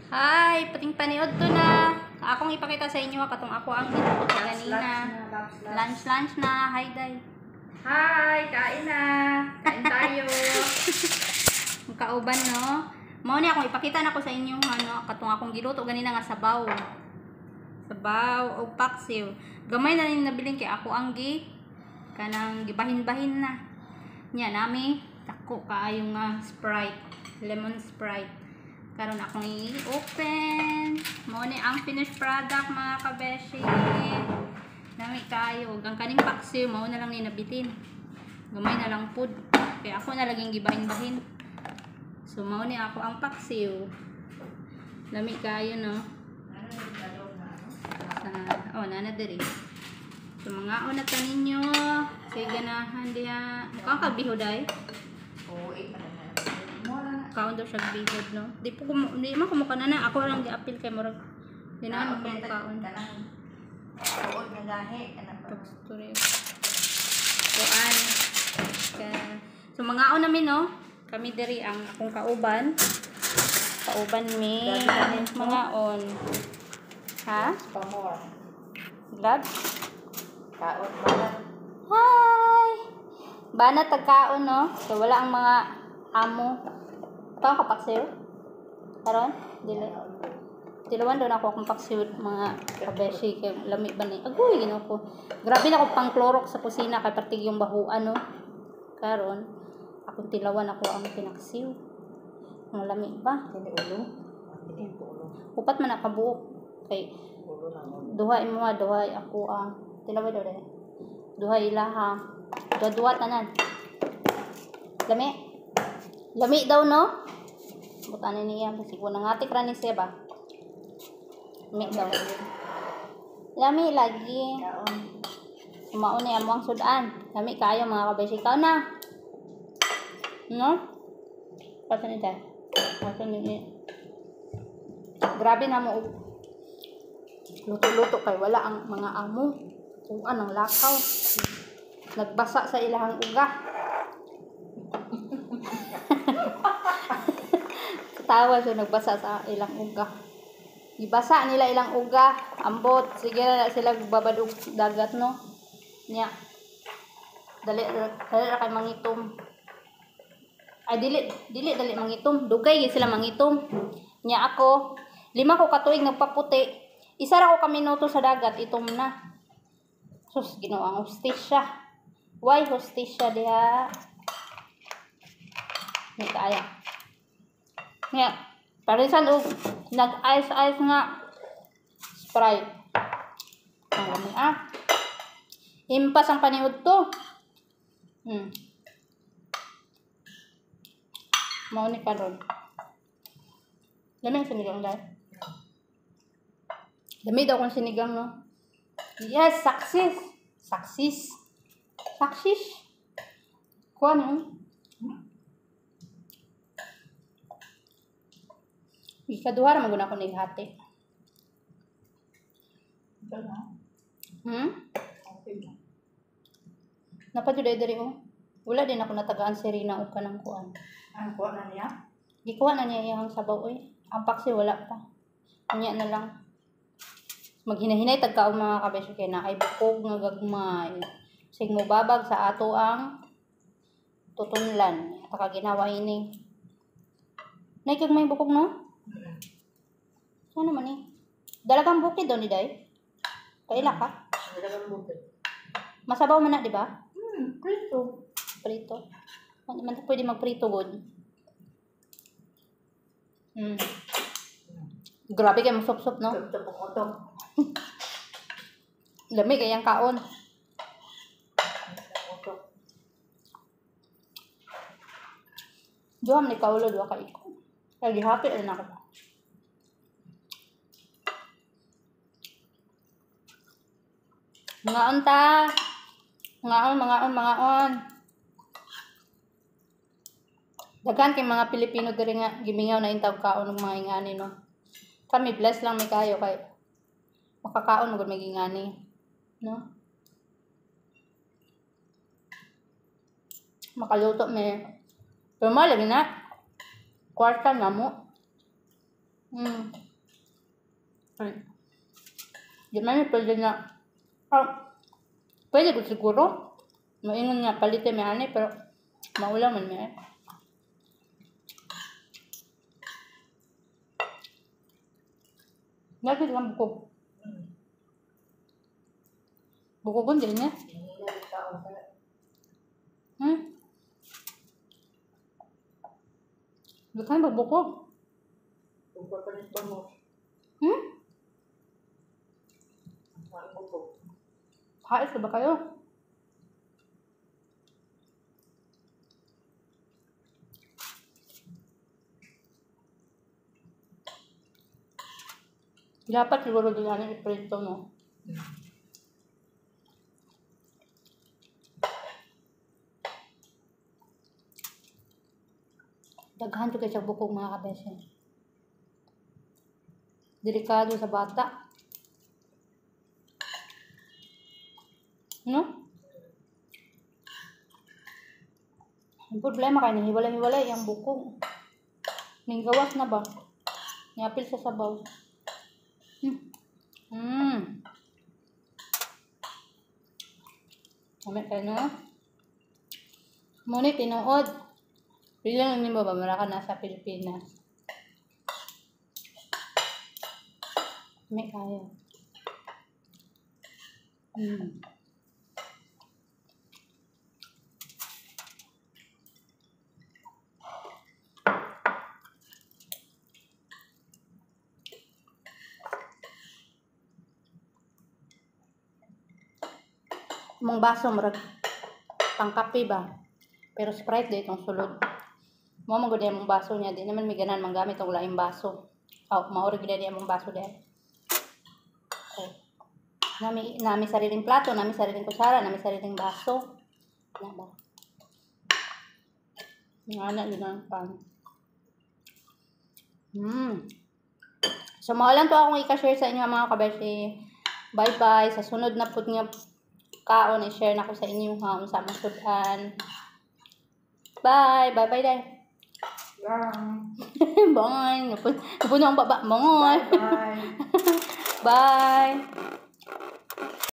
Hi, pating paniod to na. Akong ipakita sa inyo katong ako ang giluto kanina. Lunch lunch na. Hi, Day. Hi, kain na. Kain tayo. Ang kauban, no. Mao ni akong ipakita nako sa inyo ano katong akong giluto ganina nga sabaw. Sabaw o paksiw. Gamay na ning nabilin kay ako ang gi kanang gibahin-bahin na. Nya nami dako kaayo nga Sprite, lemon Sprite. Karon akong i-open. Mao ni ang finished product, mga kabeshi. Nami kaayo ug ang kaning paksiw mao na lang ni nabitin. Gamay na lang pud. Kaya ako na laging gibahin-bahin. So mao ni ako ang paksiw. Lami kaayo, no. Sa oh, nana diri. So mga una ta ninyo kay ganahan diha. Mukhang ka bihoday. Oo, eh, ano na. Mo na. Kaon daw siya bihod, no. Di po kumu di man kumuka na na ako lang giapil kay murag di na man kumukaon. Kanang tuod nga gahi kanang Pagstory. Kuan. Ka So mga una mi, no. Kami diri ang akong kauban. Kauban mi mga on. Ha? Pa more. Gloves? Kaon ba? Hi! Bana tagkaon, no? So, wala ang mga amo. Kaon ka paksiw? Karon? Dili. Dilawan daw na ako akong paksiw, mga kabeshi, kay lami ba ni? Agoy, ginoo ko. Grabe na ako pang Clorox sa kusina kay pertig yung bahuan, no? Karon, akong tilawan ako ang pinaksiw. Ang lami ba? Kini ulo. Kini ko ulo. Upat man nakabuok. Kay Ulo na mo. duha imo, duha ako ang tilawan daw dahil. Duha ilaha. Duha duha tanan. Lami. Lami daw, no? Butanin niya kasi kung nangatik ra ni siya ba. Lami daw. Lami lagi. Kaon. Mauna ni amo ang sudan. Lami kaayo, mga kabeshi. Ikaw na. No? Pasa ni tayo. Pasa ni. Grabe na mo. Luto-luto kay wala ang mga amo. Kuan ang lakaw. Nagbasa sa ilahang uga. Katawa siya, nagbasa sa ilang uga. Gibasa nila ilang uga. Ambot. Sige na sila babad og dagat, no? Nya. Dali, dali ra kay mangitom. Ay, dili, dili dali mangitom. Dugay gyud sila mangitom. Nya ako, 5 ko katuig nagpaputi. Isa ra ko ka minuto sa dagat, itom na. Sus, Ginoo, ang hustisya. Why hustisya diha? Hindi kaya. Nya, parisan og nag-ice-ice nga Sprite. Ang lami ah. Impas ang paniud to. Mao ni karon. Lami ang sinigang dahil. Lami daw kung sinigang, no? Yes, success. Success. Success. Kuha no? Ikaduha ra man gud ako nighati. Ito na. Hmm? Okay na. Napa jud ay diri oh. Wala din ako natagaan si Rina og kanang kuan. Ang kuha na niya. Gikuha na niya iyang sabaw oy. Ang paksi wala pa. Unya na lang. Maghinahinay tagkaon, mga kabeshi, kay naay bukog nga gagmay. Sig mo babag sa ato ang tutunlan. Taka ginawa ini. Nay gagmay bukog, no? Ano man eh? Dalagang bukid daw ni Day. Kaila ka? Dalagang bukid. Masabaw man na, di ba? Prito. Prito. Hindi man pwede magprito good. Grabe kay mo sup-sup, no? Tup-tup ang utok. Lami kayang kaon. Utok. Duha man ni kaulo, duha ka iko. Kaya gihapi rin ako. Mga unta. Mga on, mga on, mga on. Daghan kay mga Pilipino diri nga gimingaw na intawg kaon og mga ingani, no. Kami blessed lang may kayo kay makakaon mo gud may ingani, no? Makaluto me. Pero mo lagi na kwarta na mo. Ay. Di man mi pwede na. Ah, pwede ko siguro. Maingon nga palitin mi ani pero maulaw man mi eh. Lagi lang buko. Buko ko din eh. Daghan ba buko? Hmm? Hais ba kayo? Dapat siguro din natin i-print to, no? Daghan to kay sa bukog, mga kabese. Delikado sa bata. No? Ang problema kay hiwalay-hiwalay ang bukog. Ninggawas na ba? Niapil sa sabaw. Kami kayo, no? Muna tinuod. Pila lang nimo ba mura ka nasa Pilipinas. May kaya. Mong baso murag pangkape ba? Pero Sprite di itong sulod. Mo man gud mong baso niya, di naman mi ganan manggamit og laing baso. Aw, mao ra gid ni among baso diay. Oh. Nami sariling plato, nami sariling kutsara, nami sariling baso. Na ba? Nga na yun ang pan. So, mao lang to akong i-share sa inyo, mga kabeshi. Bye-bye. Sa sunod na pud nga kaon, i-share na ko sa inyo ha, unsa among sud-an. Bye! Bye-bye, day. Bye. Bye! Napuno ang baba. Bye! Bye. Bye!